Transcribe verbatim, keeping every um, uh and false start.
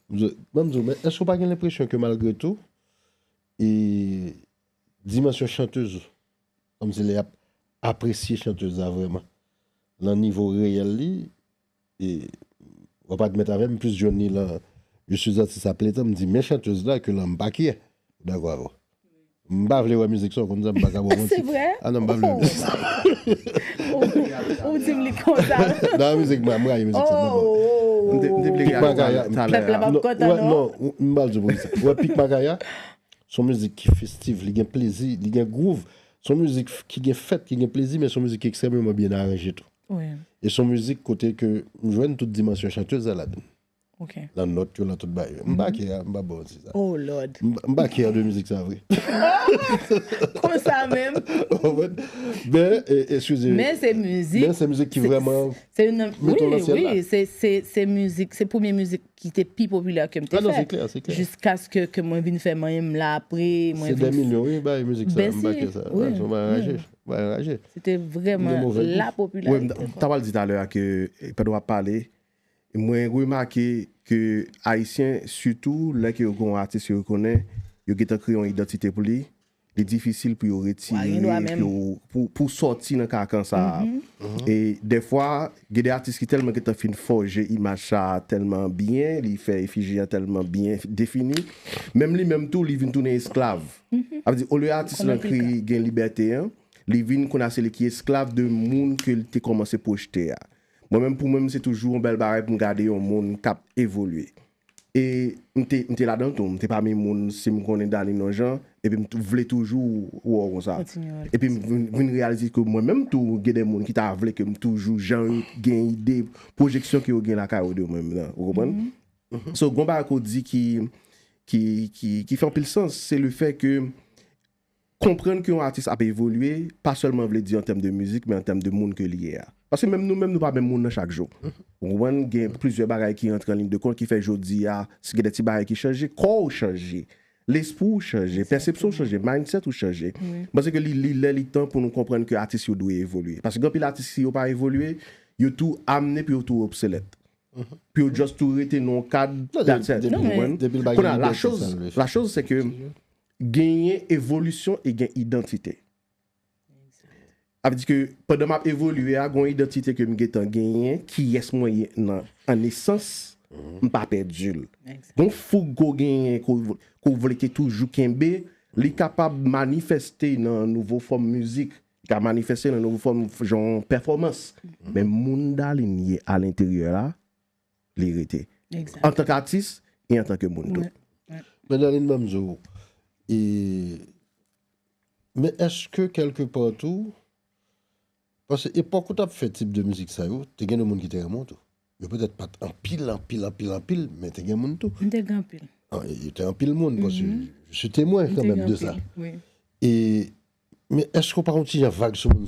Mwen m di w, men èske w pa gen lenpresyon ke malgre tou, e dimansyon chantez ou, kòmsi lè y ap apresye chantez la vrèman, nan nivo reyèl li, e w ap admèt avè m, m plis jwenn li lan Je suis artiste à plein temps, m di men chantez la ke lan m pa kyè, dakò avè w. M pa vle wè mizik sa, w konn sa, m pa ka bon. Se vre? Ah non, m pa vle wè mizik sa. Ou di m li konsa. Nan mizik, mwen, m rayi mizik sa, m pa bon. M te vle gade talè. Pèp la p ap kontan, non? Non, m pa l di w pou sa. Wè, Pik Makaya, se yon mizik ki festif, li gen plezi, li gen groove. Se yon mizik ki gen fèt, ki gen plezi, men se yon mizik ki ekstrèmeman byen aranje tou. E se yon mizik kote ke m jwenn tout dimansyon chantez la ladan. Lan nòt yo, lan tout bagay. M pa kè, m pa bon, se sa. Oh Lord. M pa kè de mizik sa vre. Konsa menm. Men, eskize. Men se mizik. Men se mizik ki vrèman mete w nan syèl la. Wi, se mizik, se premye mizik ki te pi popilè ke m te fè. Jiskaske ke mwen vin fè manyen m la apre, mwen vin. Se dè milyon, wi, bay mizik sa, m pa kè sa. Se yon bagay raje. Se te vrèman la popilarite. Wi, m t ap di talè a ke pandan w ap pale, mwen remake ke Ayisyen, sitou lè ke yo gen yon atis yo konnen, yo gentan kreye yon idantite pou li, li difisil pou yo retire, pou, pou sòti nan kakan sa a. E dèfwa, gen de atis ki tèlman gentan fin fòje imaj sa a tèlman byen, li fè efiji an tèlman byen defini, menm li menm tou, li vin tounen esklav. Sa vle di, olye atis lan gen libète an, li vin kounye a se li ki esklav de moun ke li te kòmanse pwojte a. Mwen menm, pou mwen, se toujou yon bèl bagay pou m gade yon moun k ap evolye. E m te, m te ladan tou, m te pami moun, si m konnen Darline yon jan, epi m vle toujou wè w konsa. Epi m vin reyalize ke mwen menm tou, gen de moun ki ta vle ke m toujou, jan yo gen ide, pwojeksyon ke yo gen lakay yo de mwen menm nan. Ou konprann? So, gen yon bagay ke w di ki, ki, ki, ki fè anpil sans, se le fè ke konprann ke yon atis ap evolye, pa sèlman vle di an tèm de mizik, men an tèm de moun ke li ye a. Paske menm nou menm, nou pa menm moun nan chak jou. Ou konprann, gen plizyè bagay ki rantre an liy de kont ki fè jodi a, si gen de ti bagay ki chanje, kò w chanje, lespri w chanje, pèsepsyon w chanje, mindset ou chanje. M panse ke li, li lè, li tan pou nou konprann ke atis yo dwe evolye. Paske gen anpil atis, si yo pa evolye, yo tou amne pou yo tou obsolèt. Pou yo just tou rete nan yon kad, that's it. Kounye a, la choz, la choz se ke genyen evolisyon e gen idantite. Sa vle di ke pandan m ap evolye a, gen yon idantite ke m gentan genyen, kiyès mwen ye nan, an esans, m pa pèdi l. Gen yon foug ke w genyen, ke w, ke w vle ke toujou kenbe, li kapab manifeste nan nouvo fòm mizik, li ka manifeste nan nouvo fòm jan pèfòmans. Men moun Darline ye alenteryè la, li rete. Antank atis e antank moun tou. Men Darline, ban m di w, e, men èske kèlke pa tou, paske epòk ou t ap fè tip de mizik sa yo, te gen de moun ki te renmen w tou. Yo petèt pa t anpil, anpil, anpil, anpil, men te gen moun tou. M te gen anpil. Ah, e, e te anpil moun, paske je suis témoin kanmenm de sa. E, men èske w pa yon ti jan vag sou moun